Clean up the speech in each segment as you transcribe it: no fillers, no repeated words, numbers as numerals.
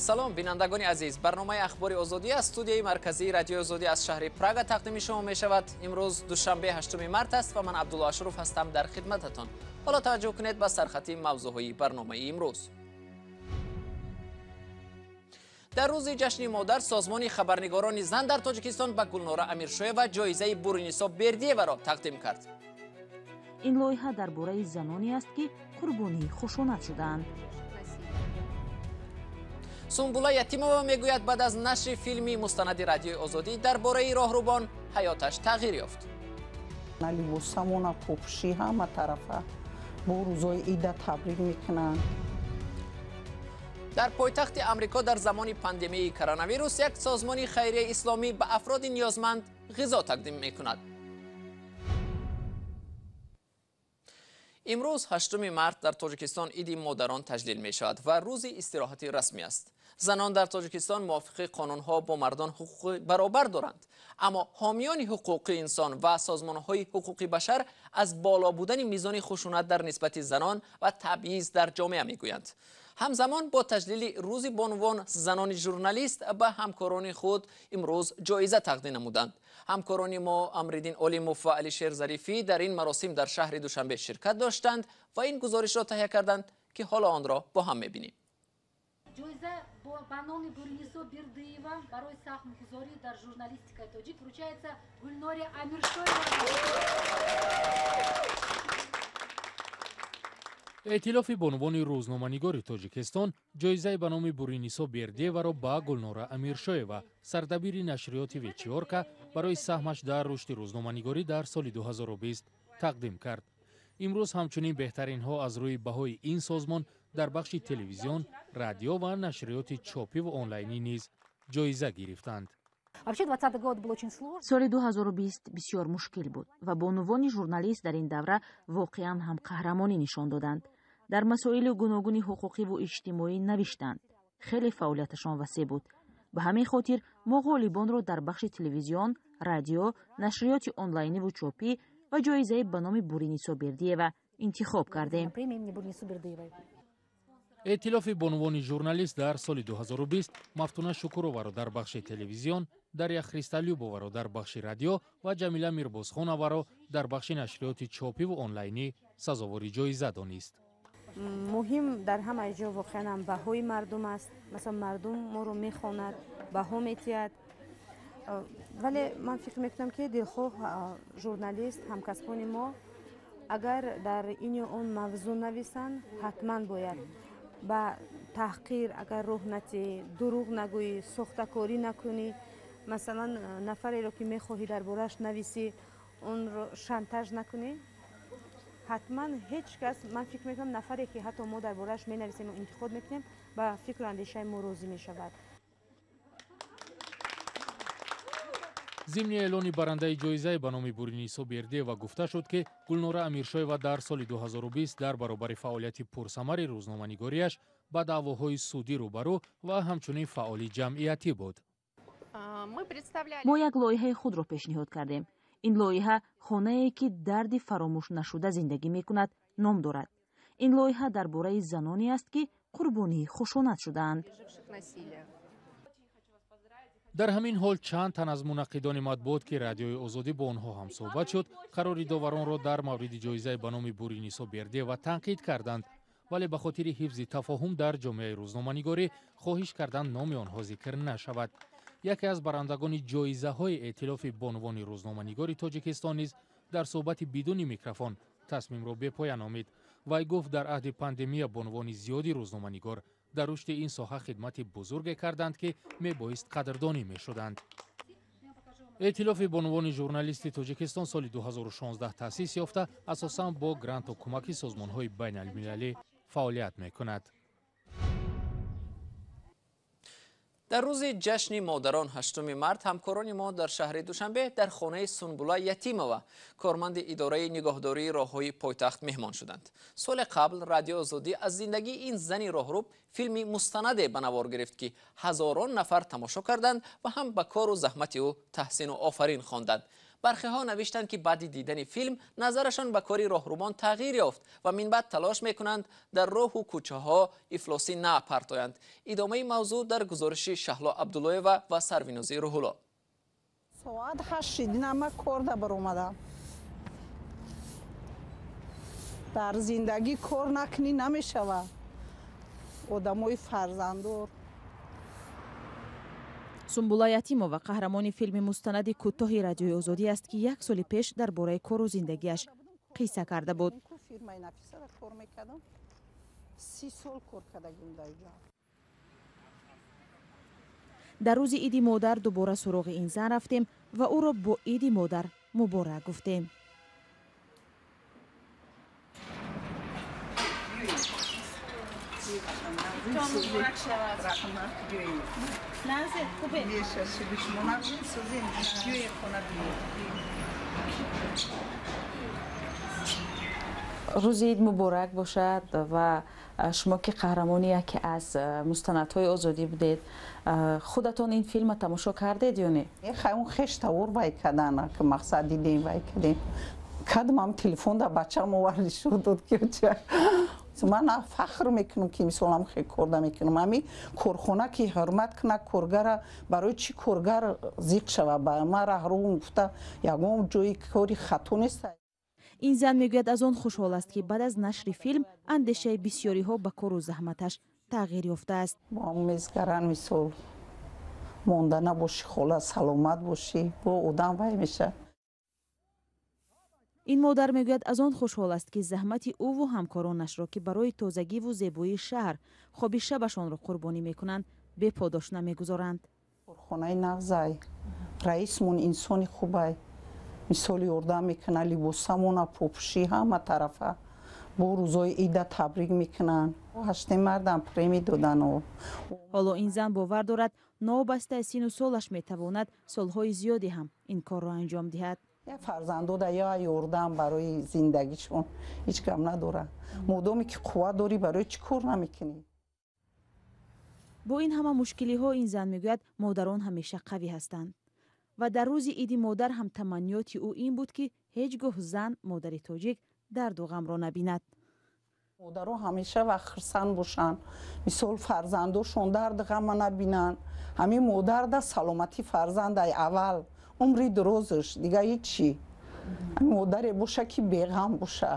Салом, бинандагони азиз. Барномаи Ахбори Озодӣ аз студияи марказии Радиои Озодӣ аз шаҳри Прага тақдими шумо мешавад. Имрӯз душанбе 8 март аст ва ман Абдулло Ашуров ҳастам дар хидмататон. Ҳоло таваҷҷӯҳ кунед ба сархати мавзӯъҳои барномаи имрӯз. Дар рӯзи ҷашни модар созмони хабарнигорони зан дар Тоҷикистон ба Гулнора Амиршоева ҷоизаи Буринисо Бердиеваро тақдим кард. Ин лоиҳа дар бораи заноне аст, ки қурбонии хушунат шудаанд. Сумбула Ятимова мегӯяд, баъд аз нашри филми мустанади Радиои Озодӣ дар бораи роҳрубон ҳаёташ тағйир ёфт. Либосамона пӯшӣ ҳама тарафа бо рӯзои ида табрик мекунанд. Дар пойтахти Амрико дар замони пандемияи коронавирус як созмони хайрияи исломӣ ба афроди ниёзманд ғизо тақдим мекунад. Имрӯз 8 март дар Тоҷикистон иди модарон таҷлил мешавад ва рӯзи истироҳати расмӣ аст. Занон дар Тоҷикистон мувофиқи қонунҳо бо мардон ҳуқуқи баробар доранд, аммо ҳомиёни ҳуқуқи инсон ва созмонҳои ҳуқуқи башар аз боло будани мизони хушунат дар нисбати занон ва табъиз дар ҷомеа мегӯянд. Ҳамзамон бо таҷлили рӯзи бонувон занони журналист ба ҳамкорони худ имрӯз ҷоиза тақдим намуданд. Ҳамкорони мо Амриддин Олимов ва Алишер Зарифӣ дар ин маросим дар шаҳри Душанбе ширкат доштанд ва ин гузоришро таҳия карданд, ки ҳоло онро бо ҳам мебинем. Ҷоиза ба номи Буринисо Бердиева барои саҳмгузорӣ дар журналистикаи тоҷик вручается Гулноре Амиршоева. Эътилофи бонувони рӯзноманигори Тоҷикистон ҷоизаи ба номи Буринисо Бердиеваро ба Гулнора Амиршоева, сардабири нашриёти Вечиёрка, барои саҳмаш дар рушди рӯзноманигорӣ дар соли 2020 тақдим кард. Имрӯз ҳамчунин беҳтаринҳо аз рӯи баҳои ин созмон дар бахши телевизион, радио ва нашриёти чопиву онлайнӣ низ ҷоиза гирифтанд. Соли 2020 бисёр мушкил буд ва бонувони журналист дар ин давра воқеан ҳам қаҳрамонӣ нишон доданд. Дар масоили гуногуни ҳуқуқиву иҷтимоӣ навиштанд. Хеле фаъолияташон васеъ буд. Ба ҳамин хотир мо ғолибонро дар бахши телевизион, радио, нашриёти онлайниву чопӣ ва ҷоизаи ба номи Буринисо Бердиева интихоб кардем. Эътилофи бонувони журналист дар соли 2020 Мафтуна Шукуроваро дар бахши телевизион, Дарья Христалюбоваро дар бахши радио ва Ҷамила Мирбозхоноваро дар бахши нашриёти чопиву онлайнӣ сазовори ҷоиза донист. Муҳим дар ҳамаи ҷо воқеан ҳам баҳои мардум аст. Масалан, мардум моро мехонад, баҳо метиҳад. Вале ман фикр мекунам, ки дилхоҳ журналист, ҳамкасбони мо агар дар ин ё он мавзӯъ нависанд, ҳатман бояд ба таҳқир агар роҳ натиҳӣ, дурӯғ нагӯӣ, сохтакорӣ накунӣ. Масалан, нафареро ки мехоҳӣ дар борааш нависӣ, онро шантаж накунӣ. Ҳатман ҳеҷ кас, ман фикр мекунам, нафаре ки ҳатто мо дар борааш менависем ва интиқод мекунем, ба фикру андешаи мо розӣ мешавад. Зимни эълони барандаи ҷоизаи ба номи Буринисо Бердиева гуфта шуд, ки Гулнора Амиршоева дар соли 2020 дар баробари фаъолияти пурсамари рӯзноманигориаш ба даъвоҳои судӣ рӯбарӯ ва ҳамчунин фаъоли ҷамъиятӣ буд. Мо як лоиҳаи худро пешниҳод кардем. Ин лоиҳа хонае, ки дарди фаромӯш нашуда зиндагӣ мекунад, ном дорад. Ин лоиҳа дар бораи заноне аст, ки қурбонии хушунат шудаанд. Дар ҳамин ҳол чанд тан аз мунаққидони матбуот, ки Радиои Озодӣ бо онҳо ҳамсӯҳбат шуд, қарори доваронро дар мавриди ҷоизаи ба номи Буринисо Бердиева танқид карданд, вале ба хотири ҳифзи тафоҳум дар ҷомеаи рӯзноманигорӣ хоҳиш карданд номи онҳо зикр нашавад. Яке аз барандагони ҷоизаҳои эътилофи бонувони рӯзноманигори Тоҷикистон низ дар суҳбати бидуни микрофон тасмимро бепоя номид. Вай гуфт, дар аҳди пандемия бонувони зиёди рӯзноманигор дар рушди ин соҳа хидмати бузурге карданд, ки мебоист қадрдонӣ мешуданд. Эътилофи бонувони журналисти Тоҷикистон соли 2016 таъсис ёфта, асосан бо гранту кӯмаки созмонҳои байналмилалӣ фаъолият мекунад. Дар рӯзи ҷашни модарон 8 март ҳамкорони мо дар шаҳри Душанбе дар хонаи Сунбула Ятимова, корманди идораи нигоҳдории роҳҳои пойтахт, меҳмон шуданд. Соли қабл Радиои Озодӣ аз зиндагии ин зани роҳруб филми мустанаде ба навор гирифт, ки ҳазорон нафар тамошо карданд ва ҳам ба кору заҳмати ӯ таҳсину офарин хонданд. Бархиҳо навиштанд, ки баъди дидани филм назарашон ба кори роҳрубон тағйир ёфт ва минбаъд талош мекунанд дар роҳу кӯчаҳо ифлосӣ напартоянд. Идомаи мавзӯъ дар гузориши Шаҳло Абдуллоева ва Сарвинозӣ Рӯҳулло. Соат 8 динама кор да баромадам. Дар зиндагӣ кор накунӣ намешавад. Одамои фарзанддор. Сумбула Ятимова қаҳрамони филми мустанади кӯтоҳи Радиои Озодӣ аст, ки як соли пеш дар бораи кору зиндагиаш қисса карда буд. Фирмаи Нафисара кор мекардам. 30 сол кор кардагим дар ҷо. Дар рӯзи Иди модар дубора суроғи ин зан рафтем ва ӯро бо Иди модар муборак гуфтем. Рӯзи ид муборак бошад ва шумо ки қаҳрамони яке аз мустанадҳои Озодӣ будед, худатон ин филмро тамошо кардед ё не? Он хештавор вай кардана, ки мақсад дидем, вай кардем. Кадмам телефон да бачам оварди шуд дод, ки ман фахр мекунам, ки мисолам хе корда мекунам. Ами корхона ки ҳурмат куна коргара, барои чӣ коргар зиқ шава? Ба ман раҳрӯм гуфта ягон ҷои кори хато нест. Ин зан мегӯяд, аз он хушҳол аст, ки баъд аз нашри филм андешаи бисёриҳо ба кору заҳматаш тағйир ёфтааст. Бо мезгаран мисол монда набошӣ, хола, саломат бошӣ, бо одам вай меша. Ин модар мегӯяд, аз он хушҳол аст, ки заҳмати ӯву ҳамкоронашро, ки барои тозагиву зебоии шаҳр хоби шабашонро қурбонӣ мекунанд, беподош намегузоранд. Корхонаи нағзай, раисмон инсони хубай, мисоли ёрдам мекунад, либосамона, попӯшӣ ҳама тарафа. Бо рӯзои ида табрик мекунанд. Ҳашти мардам преми додану. Ҳоло ин зан бовар дорад, новобастаи сину солаш метавонад солҳои зиёде ҳам ин корро анҷом диҳад. Я фарзандода я ёрдам барои зиндагишон ҳеҷ гап надорад. Модоме ки қувват дорӣ, барои чӣ кор намекунӣ? Бо ин ҳама мушкилиҳо ин зан мегӯяд, модарон ҳамеша қавӣ ҳастанд ва дар рӯзи Иди модар ҳам таманниёти ӯ ин буд, ки ҳеҷ гоҳ зан, модари тоҷик, дарду ғамро набинад. Модаро ҳамеша вақт хурсанд бошанд, мисол фарзандошон дарду ғама набинанд. Ҳамин модарда саломатӣ фарзандай аввал, умри дурозаш, дига ҳеҷ чӣ. Модаре боша, ки беғам боша.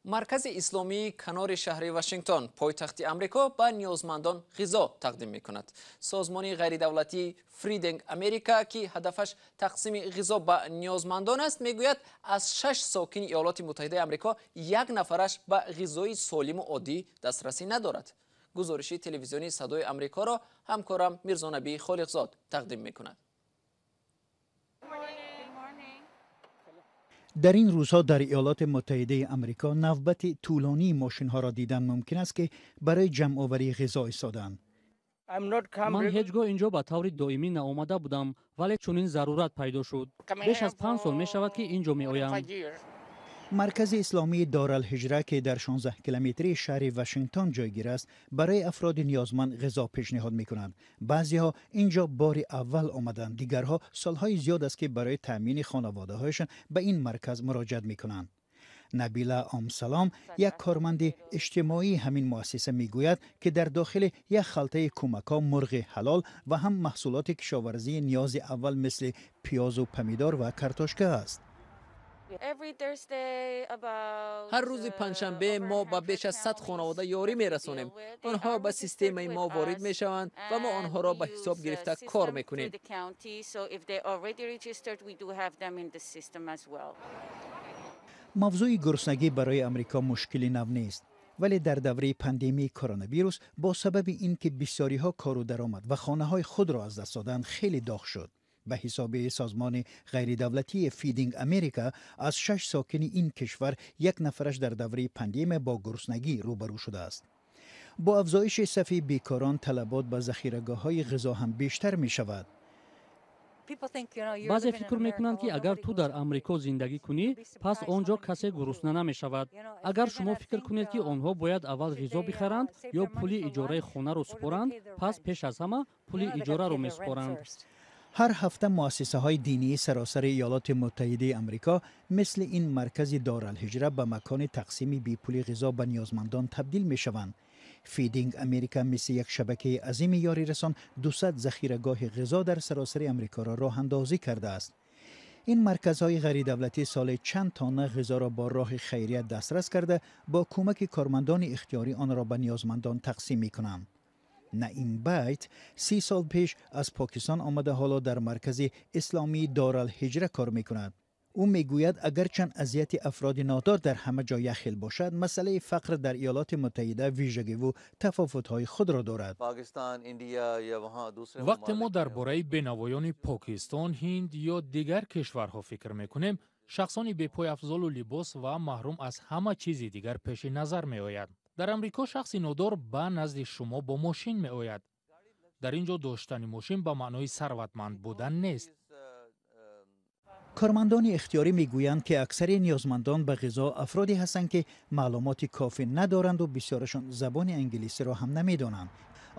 Маркази исломии канори шаҳри Вашингтон, пойтахти Амрико, ба ниёзмандон ғизо тақдим мекунад. Созмони ғайридавлатии Фридинг Америка, ки ҳадафаш тақсими ғизо ба ниёзмандон аст, мегӯяд, аз шаш сокини Иёлоти Муттаҳидаи Амрико як нафараш ба ғизои солиму оддӣ дастрасӣ надорад. Гузориши телевизиони Садои Амрикоро ҳамкорам Мирзонабӣ Холиқзод тақдим мекунад. Дар ин рӯзҳо дар Иёлоти Муттаҳидаи Амрико навбати тӯлонии мошинҳоро дидан мумкин аст, ки барои ҷамъоварии ғизо истодаанд. Ман ҳеҷ гоҳ инҷо ба таври доимӣ наомада будам, вале чунин зарурат пайдо шуд. Беш аз 5 сол мешавад, ки ин ҷо меоям. Маркази исломии Доралҳиҷра, ки дар 16 километрии шаҳри Вашингтон ҷойгир аст, барои афроди ниёзманд ғизо пешниҳод мекунад. Баъзеҳо ин ҷо бори аввал омаданд, дигарҳо солҳои зиёд аст, ки барои таъмини хонаводаҳояшон ба ин марказ муроҷиат мекунанд. Набила Омсалом, як корманди иҷтимоии ҳамин муассиса, мегӯяд, ки дар дохили як халтаи кӯмакҳо мурғи ҳалол ва ҳам маҳсулоти кишоварзии ниёзи аввал, мисли пиёзу помидор ва картошка аст. Ҳар рӯзи панҷшанбе мо ба беш аз 100 хонавода ёрӣ мерасонем. Онҳо ба системаи мо ворид мешаванд ва мо онҳоро ба ҳисоб гирифта кор мекунем. Мавзӯи гуруснагӣ барои Амрико мушкили нав нест, вале дар давраи пандемияи коронавирус, бо сабаби ин ки бисёриҳо кору даромад ва хонаҳои худро аз даст доданд, хеле доғ шуд. Ба ҳисоби созмони ғайридавлатии Фидинг Америка, аз шаш сокини ин кишвар як нафараш дар давраи пандемия бо гуруснагӣ рӯбарӯ шудааст. Бо афзоиши сафи бекорон, талабот ба захирагоҳҳои ғизо ҳам бештар мешавад. Баъзе фикр мекунанд, ки агар ту дар Амрико зиндагӣ кунӣ, пас он ҷо касе гурусна намешавад. Агар шумо фикр кунед, ки онҳо бояд аввал ғизо бихаранд ё пули иҷораи хонаро супоранд, пас пеш аз ҳама пули иҷораро месупоранд. Ҳар ҳафта муассисаҳои динии саросари Иёлоти Муттаҳидаи Амрико мисли ин маркази Доралҳиҷра ба макони тақсими бепули ғизо ба ниёзмандон табдил мешаванд. Feeding America мисли як шабакаи азими ёрирасон 200 захирагоҳи ғизо дар саросари Амрикоро роҳандозӣ кардааст. Ин марказҳои ғайридавлатӣ соли чанд тонна ғизоро бо роҳи хайрият дастрас карда, бо кӯмаки кормандони ихтиёрӣ онро ба ниёзмандон тақсим мекунанд. Наим Байт 30 сол пеш аз Покистон омада, ҳоло дар маркази исломии Доралҳиҷра кор мекунад. Ӯ мегӯяд, агарчанд азияти афроди нодор дар ҳама ҷо якхел бошад, масъалаи фақр дар Иёлоти Муттаҳида вижагиву тафовутҳои худро дорад. Вақте мо дар бораи бенавоёни Покистон, Ҳинд ё дигар кишварҳо фикр мекунем, шахсони бепойафзолу либос ва маҳрум аз ҳама чизи дигар пеши назар меояд. Дар Амрико шахси нодор ба назди шумо бо мошин меояд. Дар ин ҷо доштани мошин ба маънои сарватманд будан нест. Кормандони ихтиёрӣ мегӯянд, ки аксари ниёзмандон ба ғизо афроде ҳастанд, ки маълумоти кофӣ надоранду бисёрашон забони англисиро ҳам намедонанд.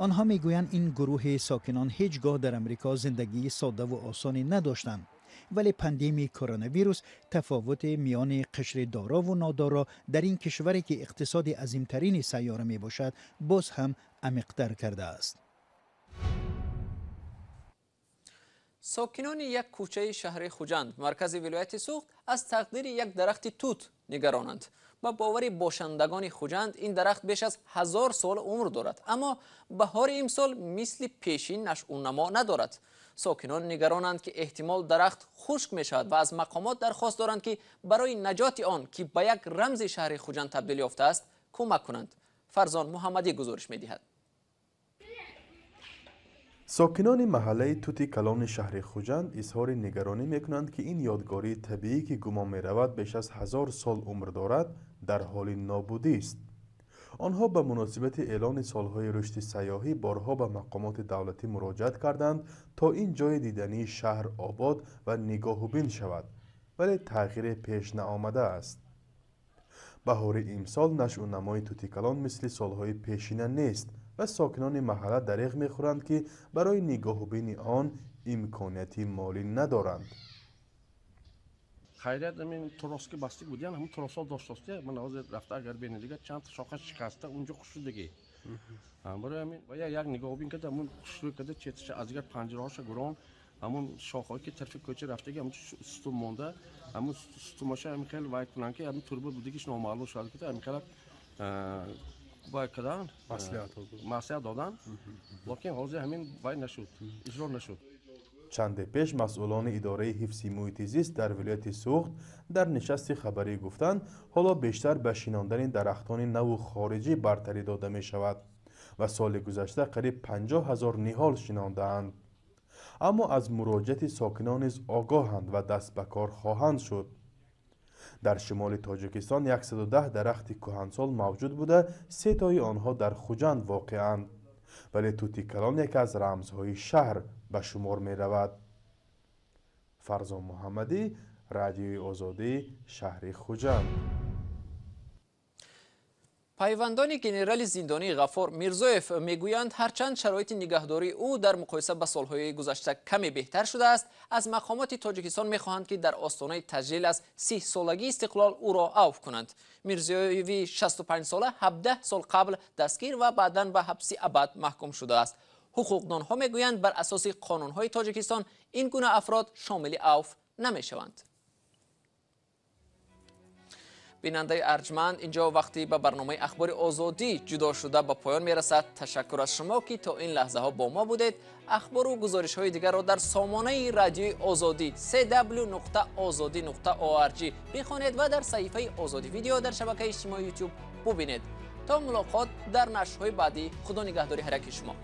Онҳо мегӯянд, ин гурӯҳи сокинон ҳеҷ гоҳ дар Амрико зиндагии соддаву осоне надоштанд, вале пандемияи коронавирус тафовути миёни қишри дорову нодорро дар ин кишваре, ки иқтисоди азимтарини сайёра мебошад, боз ҳам амиқтар кардааст. Сокинони як кӯчаи шаҳри Хуҷанд, маркази вилояти Суғд, аз тақдири як дарахти тут нигаронанд. Ба бовари бошандагони Хуҷанд, ин дарахт беш аз 1000 сол умр дорад, аммо баҳори имсол мисли пешин нашъунамо надорад. Сокинон нигаронанд, ки эҳтимол дарахт хушк мешавад ва аз мақомот дархост доранд, ки барои наҷоти он, ки ба як рамзи шаҳри Хуҷанд табдил ёфтааст, кӯмак кунанд. Фарзон Муҳаммадӣ гузориш медиҳад. Сокинони маҳаллаи Тути Калони шаҳри Хуҷанд изҳори нигаронӣ мекунанд, ки ин ёдгории табиӣ, ки гумон меравад беш аз 1000 сол умр дорад, дар ҳоли нобудист. Онҳо ба муносибати эълони солҳои рушди сайёҳӣ борҳо ба мақомоти давлатӣ муроҷиат карданд, то ин ҷои дидании шаҳр обод ва нигоҳубин шавад, вале тағйире пеш наомадааст. Баҳори имсол нашъунамои Тути Калон мисли солҳои пешина нест ва сокинони маҳалла дареғ мехӯранд, ки барои нигоҳубини он имконияти молӣ надоранд. Хайрият ҳамин трос ки бастик буд, ҳамин тросҳо доштост. Ман ҳозир рафта агар бинед, дигар чанд шоха шикаста унҷо хушшудагӣ. Барои ҳамин як нигоҳубин карда, ҳамун хушрӯй карда, четиша аз дигар панҷираҳоша гурон, ҳамун шохҳое ки тарафи кӯча рафтаги, ҳамун сутун монда, ҳамун сутунмоша ҳамин хел вай кунанд, ки ҳамин турба будагиш номаълум шуд, ки ҳамин хел вай кардан, маслиҳат додан, лекин ҳозир ҳамин вай нашуд, иҷро нашуд. Чанде пеш масъулони идораи ҳифзи муҳити зист дар вилояти Суғд дар нишасти хабарӣ гуфтанд, ҳоло бештар ба шинондани дарахтони наву хориҷӣ бартарӣ дода мешавад ва соли гузашта қариб 50 000 ниҳол шинондаанд. Аммо аз муроҷиати сокинон низ огоҳанд ва даст ба кор хоҳанд шуд. Дар шимоли Тоҷикистон 110 дарахти кӯҳансол мавҷуд буда, сетои онҳо дар Хуҷанд воқеанд. Вале Тути Калон яке аз рамзҳои шаҳр ба шумор меравад. Фарзон Муҳаммадӣ, Радиои Озодӣ, шаҳри Хуҷанд. Пайвандони генерали зиндонии Ғаффор Мирзоев мегӯянд, ҳарчанд шароити нигаҳдории ӯ дар муқоиса ба солҳои гузашта каме беҳтар шудааст, аз мақомоти Тоҷикистон мехоҳанд, ки дар остонаи таҷлил аз 30-солагии истиқлол ӯро авф кунанд. Мирзоеви 65-сола 17 сол қабл дастгир ва баъдан ба ҳабси абад маҳкум шудааст. Ҳуқуқдонҳо мегӯянд, бар асоси қонунҳои Тоҷикистон ин гуна афрод шомили авф намешаванд. Бинандаи арҷманд, инҷо вақти ба барномаи Ахбори Озодӣ ҷудо шуда ба поён мерасад. Ташаккур аз шумо, ки то ин лаҳзаҳо бо мо будед. Ахбору гузоришҳои дигарро дар сомонаи радиои Озодӣ cw.ozodi.org бихонед ва дар саҳифаи Озодӣ видео дар шабакаи иҷтимоии YouTube бубинед. То мулоқот дар нашрҳои баъдӣ, Худо нигаҳдори ҳар яки шумо.